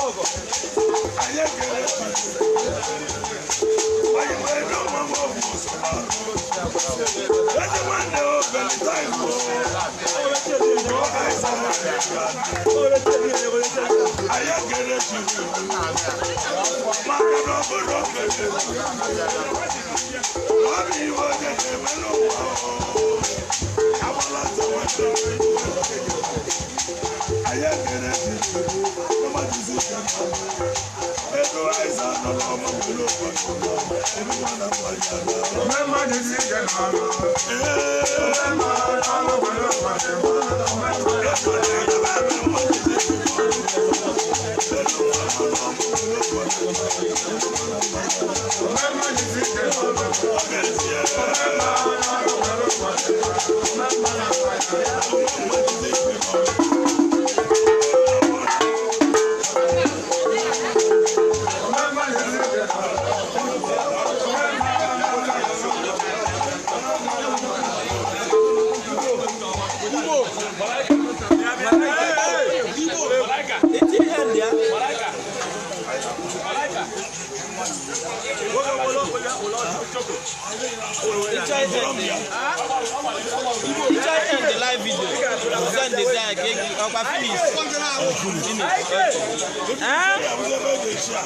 Anyị ekele Chukwu. Anyị nwere ndị ọma ma ọ bụ ụzọ. Ezi nwanne o belita Igbo. Anyị ekele Chukwu. Maka na ọ bụrụ okenye, ọ bụ ihe onye na-eme n'ụwa o. Agbala nzọ nwanne m. Anyị ekele Chukwu. Mmadụ izu ike mmadụ. Ego anyị sa nọ n'ọma nwere ụbọchị ebe nwa na mmadụ ya na. Ego na-edebe ebe mmadụ izu ike mmadụ. Ego nwa nọ n'ọma nwere ụbọchị. Ọ ga-esi ya. Mmadụ izu ike mmadụ. Ịchọ end the live video. Send the guy ọkwa finish. Finish. Okay. Ya bụ ebe e ga-esi a.